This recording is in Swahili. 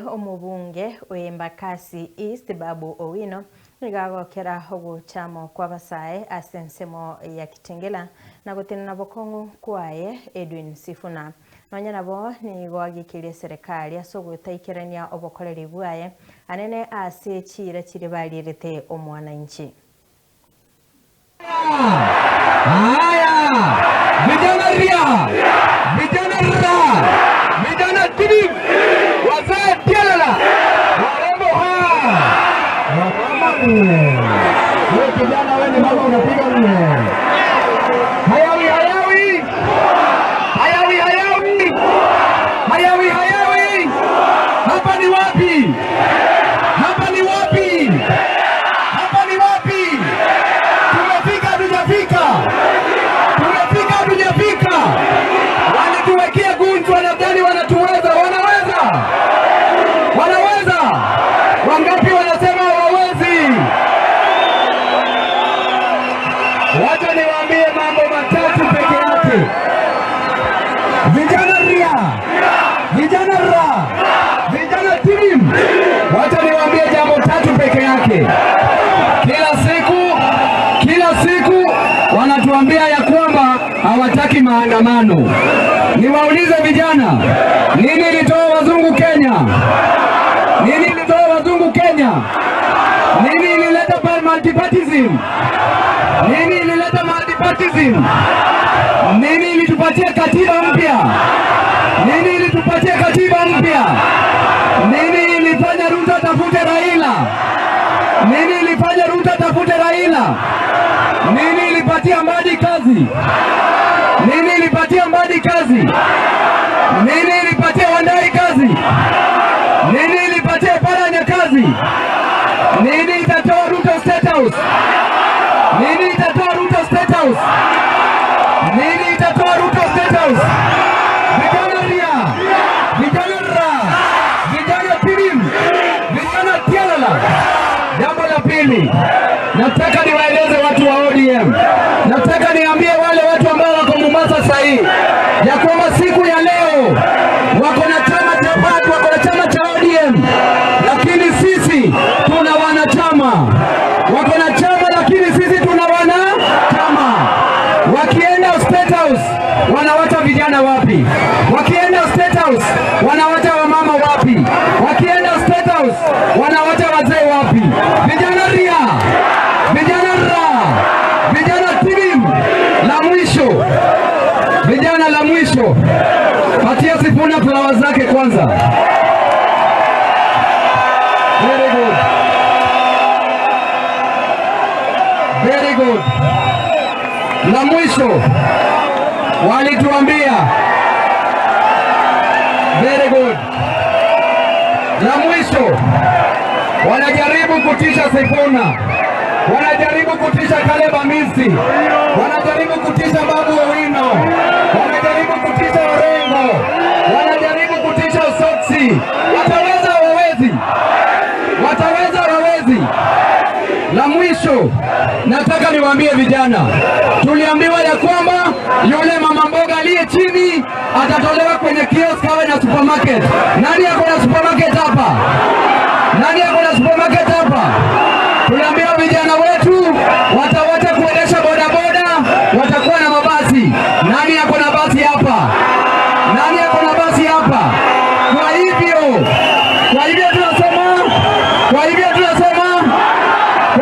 Omobunge o Embakasi East Babu Owino nigo agokera ogochamo kw'abasae ase ensemo ya Kitengela na gotenena bokong'u kwaye Edwin Sifuna. Nonya nabo nigo agikirie eserekari ase ogotaikerania obokoreri bwaye anene ase chiira chiria barierete omwananchi. Haya, vijana ria, vijana ra, vijana tibi, wazee tialala, warembo ha, wamama nne. Wewe kijana, wewe ni mama unapiga nne. Hayawi hayawi, hayawi hayawi, hayawi hayawi. Hapa ni wapi? Hapa ni wapi? Hapa ni wapi? Tumefika hatujafika? Tumefika hatujafika? Walituwekea gunzu, wanadhani wanatuweza. Wanaweza? Wanaweza? Wangapi wanasema hawawezi? Wacha niwaambie mambo matatu peke yake. Vijana ria, vijana ra, vijana timu. Wacha niwaambie jambo tatu peke yake. Kila siku wanatuambia ya kwamba hawataki maandamano. Niwaulize vijana, nini ilitoa wazungu Kenya? Nini ilitoa wazungu Kenya? Nini ilileta multipartyism? Nini ilileta multipartyism? Nini ilitupatia katiba mpya? Nini ilitupatia katiba mpya? Nini ilifanya Ruto atafute Raila? Nini ilifanya Ruto atafute Raila? Nini ilipatia Mbadi kazi? Nini ilipatia Mbadi kazi? Nini ilipatia Wandayi kazi? Nini ilipatia Paranya kazi? Nini itatoa Ruto State House? Nini itatoa Ruto State House? Nini itatoa Ruto State House? Vijana ria, vijana ra, vijana tirim, vijana tialala. Jambo la pili, nataka niwaeleze watu wa ODM, nataka niambie wale watu ambao wako Mombasa sasa hii ya kwamba siku ya leo wako na chama cha PAC, wako na chama cha ODM, lakini sisi tuna wanachama. Wako na chama lakini sisi tuna wanachama. Wakienda State House wanawacha vijana wapi? Wakienda State House wanawacha wamama wapi? Wakienda State House wanawacha wazee wapi? Vijana ria, vijana ra, vijana tirim. La mwisho, vijana, la mwisho, patia Sifuna flower zake kwanza. Very good. Very good. La mwisho walituambia, very good. La mwisho wanajaribu kutisha Sifuna, wanajaribu kutisha Caleb Amisi, wanajaribu kutisha Babu Owino, wanajaribu kutisha Orengo, wanajaribu kutisha Soksi. Wataweza hawawezi? Wataweza hawawezi? La mwisho nataka niwaambie vijana, tuliambiwa ya kwamba yule mama mboga aliye chini atatolewa kwenye kiosk awe na supermarket. Nani ako na supermarket?